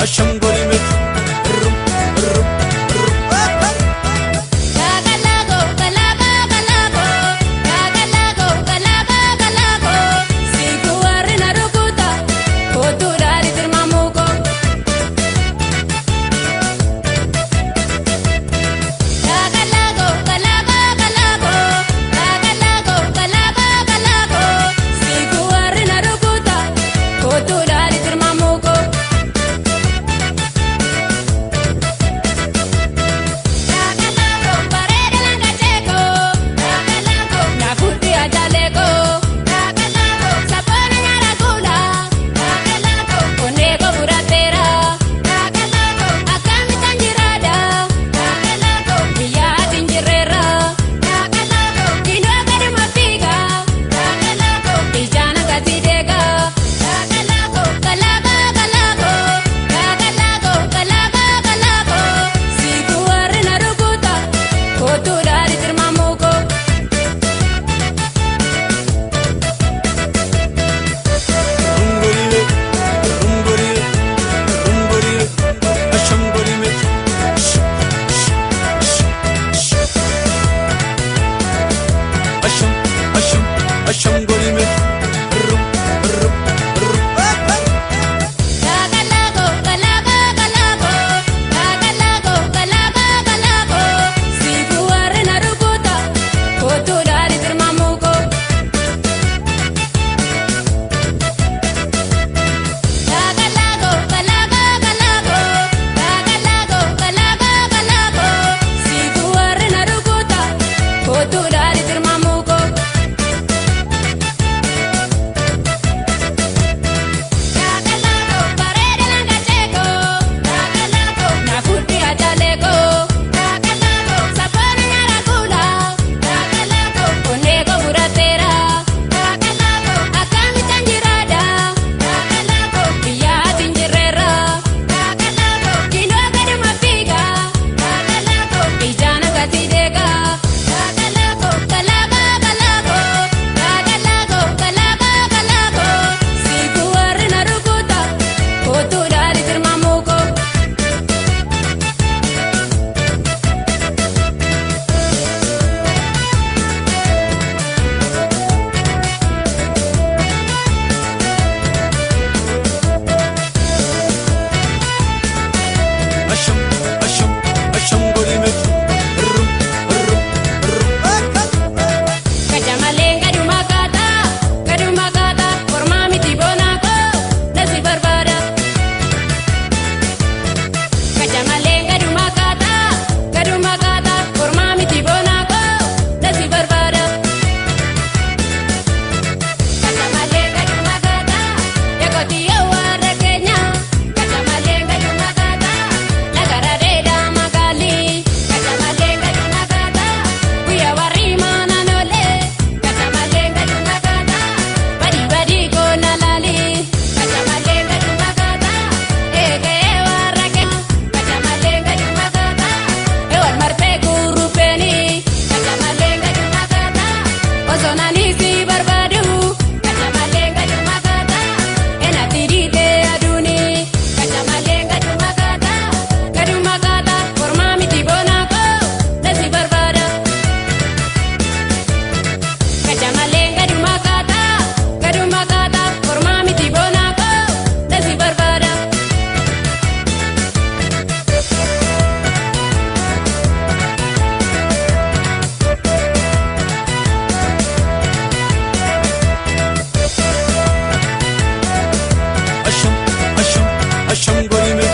Asham gorime, rum rum rum. Gagalago, galaga, galago, gagalago, galaga, galago. Siku warri na rukuta, kootu daari dirmamuko. Gagalago, galaga, galago, gagalago, galaga, galago. Siku warri na rukuta, kootu daari dirmamuko. Gagalago, bareeda langacheko. Gagalago, nafuti ajaleko. Gagalago, sapona nyarakula. Gagalago, onego buratera. Gagalago, akkamitti jirada. Gagalago, biyya tinjirera. Gagalago, kinoo gadi mafiiga. Gagalago, ijaan akkasi deega. Gagalago, galaga galago. Gagalago, galaga galago. Siku warri na rukuta, kootu daari dirmamuko. Rum gorime, rum gorime, rum gorime, asham gorime. Asham, asham, asham gorime, rum rum rum. Gagalago, galaga, galago, gagalago, galaga, galago. Siku warri na rukuta, kootu daari dirmamuko. Gagalago, galaga, galago, gagalago, galaga, galago. Siku warri na rukuta, kootu daari dirmamuko. Gagalago, bareeda langacheko. Gagalago, nafuti ajaleko. Gagalago, sapona nyarakula. Gagalago, onego buratera. Gagalago, akkamitti jirada. Gagalago, biyya tinjirera. Gagalago, kinoo gadi mafiiga. Gagalago, ijaan akkasi deega. Gagalago, galaga galago. Gagalago, galaga galago. Siku warri na rukuta, kootu daari dirmamuko. Asham, asham, asham gorime, rum rum rum. Kajamalee gaduma kaata, gaduma kaata, mormaa miti bonaako, nasi barbaada. Kajamalee gaduma kaata, gaduma kaata, mormaa miti bonaako, nasi barbaada. Kajamalee gaduma kaata, yakootiyoo warra keenya. Kajamalee gaduma kaata, lagara dheedaa magaali. Kajamalee gaduma kaata, guyyaa warri mana noole. Kajamalee gaduma kaata, badi badi koona laali. Kajamalee gaduma kaata, eegee warra keenya. Kajamalee gaduma kaata, eewwan martee kurupeeni. Kajamalee gaduma kaata, osoo naani si barbaadu. Kajamalee gaduma kaata, enatti dhiitee aduuni. Kajamalee gaduma kaata, gaduma kaata, mormaa miti bonaako, nasi barbaada. Kajamalee gaduma kaata, gaduma kaata, mormaa miti bonaako, nasi barbaada. Asham, asham, asham gorime,